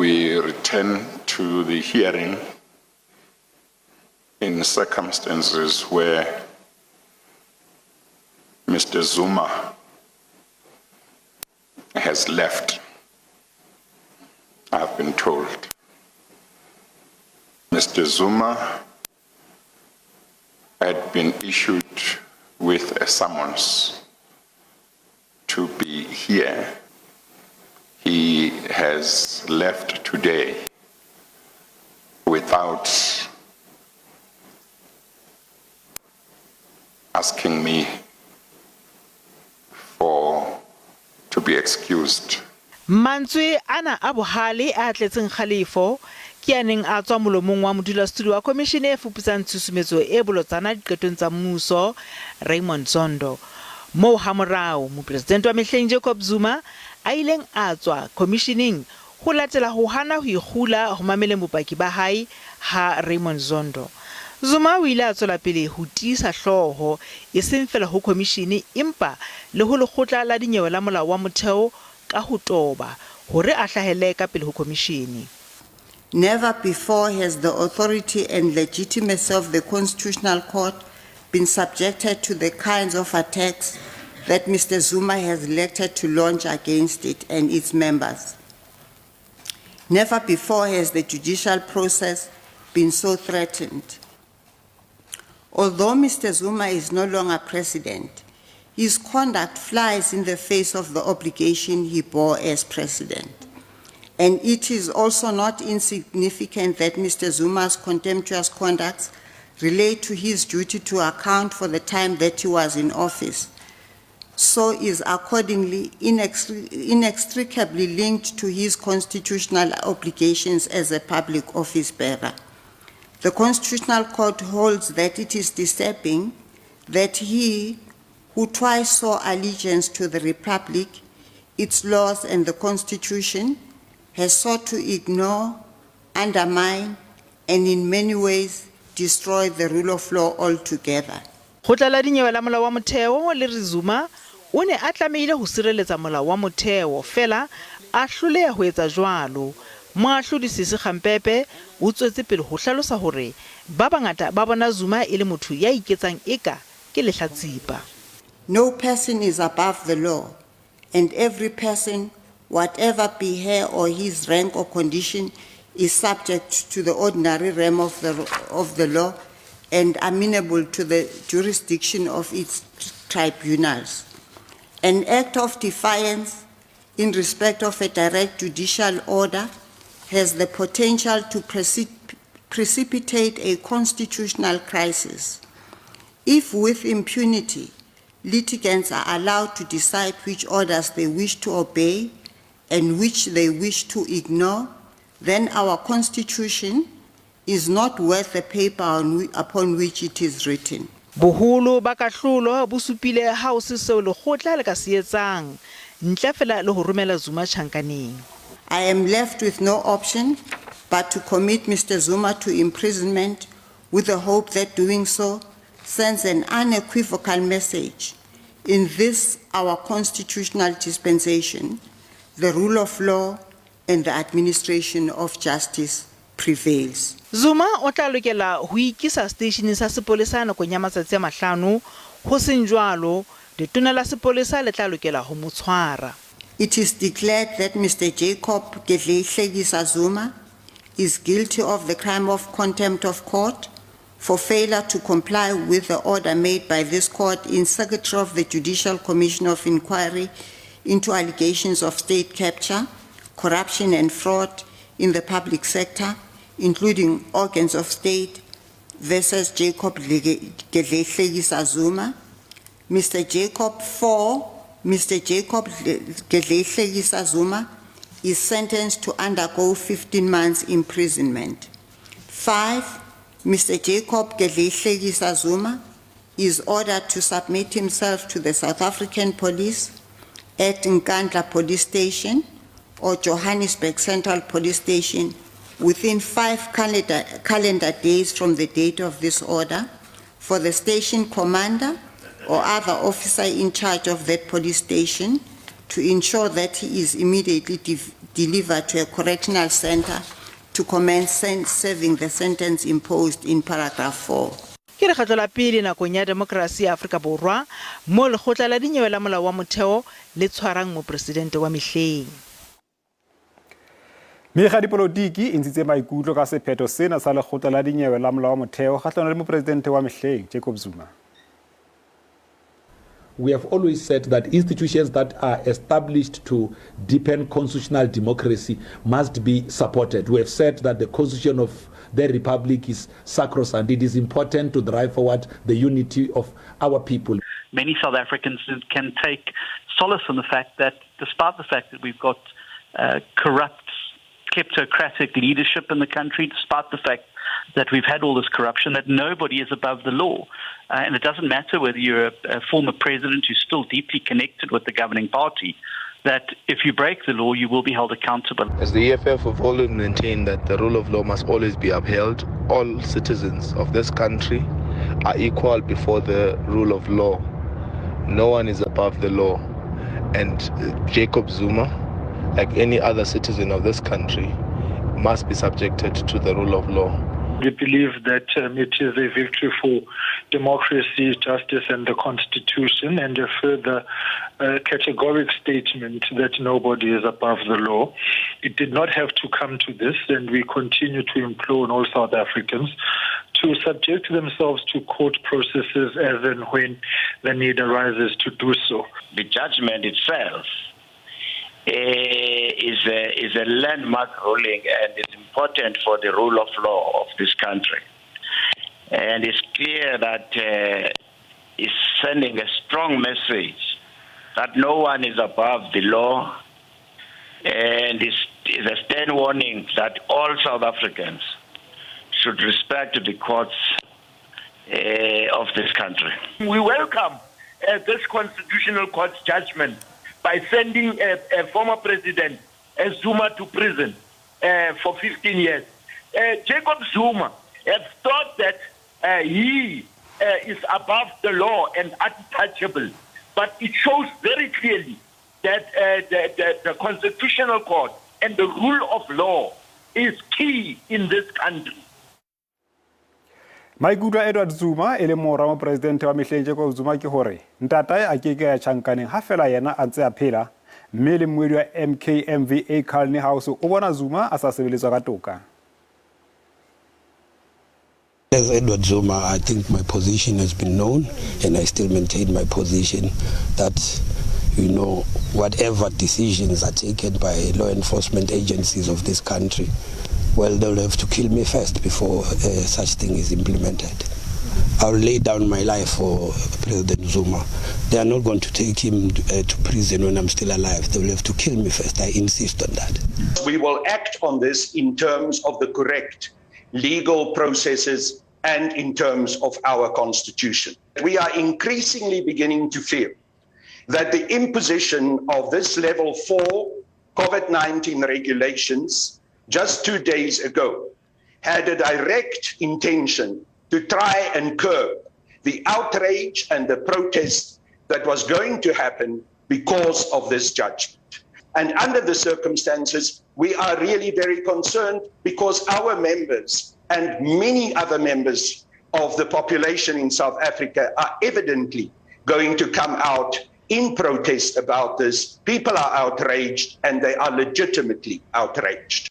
We return to the hearing in circumstances where Mr. Zuma has left. I've been told. Mr. Zuma had been issued with a summons to be here. He has left today without asking me for to be excused. Mantswe ana a bohale a tletseng kgalefo ke a neng a tswa molomong wa modulasetulo wa Komishene e Fuputsang Tshusumetso e Bolotsana Diqetong tsa Mmuso, Raymond Zondo, moo hamorao Mopresidente wa mehleng Jacob Zuma a ileng a tswa khomisheneng ho latela ho hana ho ikgula ho mameleng bopaki ba hae ha Raymond Zondo. Zuma o ile a tswela pele ho tiisa hlooho, eseng feela ho khomishene empa le ho Lekgotla la Dinyewe la Molao wa Motheo ka ho toba, hore a hlahelle ka pele ho khomishene. Never before has the authority and legitimacy of the Constitutional Court been subjected to the kinds of attacks that Mr. Zuma has elected to launch against it and its members. Never before has the judicial process been so threatened. Although Mr. Zuma is no longer president, his conduct flies in the face of the obligation he bore as president. And it is also not insignificant that Mr. Zuma's contemptuous conduct relate to his duty to account for the time that he was in office, so is accordingly inextricably linked to his constitutional obligations as a public office bearer. The Constitutional Court holds that it is disturbing that he, who twice swore allegiance to the Republic, its laws and the Constitution, has sought to ignore, undermine, and in many ways destroy the rule of law altogether. Kgotla la Dinyewe la Molao wa Motheo le re Zuma o ne a tlamehile ho sireletsa Molao wa Motheo feela a hloleha ho etsa jwalo. Moahlodi Sisi Khampepe o tswetse pele ho hlalosa hore ba bangata ba bona Zuma e le motho ya iketsang eka ke lehlatsipa. No person is above the law, and every person, whatever be her or his rank or condition, is subject to the ordinary realm of the law and amenable to the jurisdiction of its tribunals. An act of defiance in respect of a direct judicial order has the potential to precipitate a constitutional crisis. If with impunity, litigants are allowed to decide which orders they wish to obey and which they wish to ignore, then our constitution is not worth the paper upon which it is written. Boholo ba kahlolo bo supile ha ho se seo lekgotla le ka se etsang ntle feela le ho romela Zuma tjhankaneng. I am left with no option but to commit Mr. Zuma to imprisonment with the hope that doing so sends an unequivocal message. In this, our constitutional dispensation, the rule of law and the administration of justice prevails. Zuma o tla lokela ho ikisa seteisheneng sa sepolesa nakong ya matsatsi a 5, ho seng jwalo, letona la sepolesa le tla lokela ho mo tshwara. It is declared that Mr. Jacob Gedleyihlekisa Zuma is guilty of the crime of contempt of court for failure to comply with the order made by this court in Secretary of the Judicial Commission of Inquiry into allegations of state capture, corruption and fraud in the public sector, including organs of state, versus Jacob Gedleyihlekisa Zuma. Mr. Jacob 4, Mr. Jacob Gedleyihlekisa Zuma is sentenced to undergo 15 months imprisonment. 5, Mr. Jacob Gedleyihlekisa Zuma is ordered to submit himself to the South African Police at Nkandla Police Station or Johannesburg Central Police Station within 5 calendar days from the date of this order for the station commander or other officer in charge of that police station to ensure that he is immediately delivered to a correctional center to commence serving the sentence imposed in paragraph 4. Ke lekgetlo la pele nakong ya demokrasi ya Afrika Borwa moo Lekgotla la Dinyewe la Molao wa Motheo le tshwarang mopresidente wa mehleng. Mekga ya dipolotiki e ntshitse maikutlo ka sephetho sena sa Lekgotla la Dinyewe la Molao wa Motheo kgahlano le mopresidente wa mehleng Jacob Zuma. We have always said that institutions that are established to deepen constitutional democracy must be supported. We have said that the Constitution of the Republic is sacrosanct. It is important to drive forward the unity of our people. Many South Africans can take solace in the fact that despite the fact that we've got corrupt, kleptocratic leadership in the country, despite the fact that we've had all this corruption, that nobody is above the law. And it doesn't matter whether you're a former president who's still deeply connected with the governing party, that if you break the law, you will be held accountable. As the EFF, we've always maintained that the rule of law must always be upheld. All citizens of this country are equal before the rule of law. No one is above the law. And Jacob Zuma, like any other citizen of this country, must be subjected to the rule of law. We believe that it is a victory for democracy, justice and the Constitution, and a further categoric statement that nobody is above the law. It did not have to come to this, and we continue to implore on all South Africans to subject themselves to court processes as and when the need arises to do so. The judgment itself is a landmark ruling and is important for the rule of law of this country. And it's clear that it's sending a strong message that no one is above the law, and it's a stern warning that all South Africans should respect the courts of this country. We welcome this Constitutional Court's judgment by sending a former president, Zuma, to prison for 15 years. Jacob Zuma has thought that he is above the law and untouchable. But it shows very clearly that the Constitutional Court and the rule of law is key in this country. Maikutlo a Edward Zuma e le mora wa mopresidente wa mehleng Jacob Zuma ke hore ntatae a ke ke ya tjhankaneng ha feela yena a ntse a phela, mme le mmuedi wa MKMVA Carl Niehaus o bona Zuma a sa sebeletswa ka toka. As Edward Zuma, I think my position has been known, and I still maintain my position that, whatever decisions are taken by law enforcement agencies of this country, well, they'll have to kill me first before such thing is implemented. I'll lay down my life for President Zuma. They are not going to take him to prison when I'm still alive. They will have to kill me first. I insist on that. We will act on this in terms of the correct legal processes and in terms of our constitution. We are increasingly beginning to feel that the imposition of this level 4 COVID-19 regulations just 2 days ago had a direct intention to try and curb the outrage and the protest that was going to happen because of this judgment. And under the circumstances, we are really very concerned because our members and many other members of the population in South Africa are evidently going to come out in protest about this. People are outraged, and they are legitimately outraged.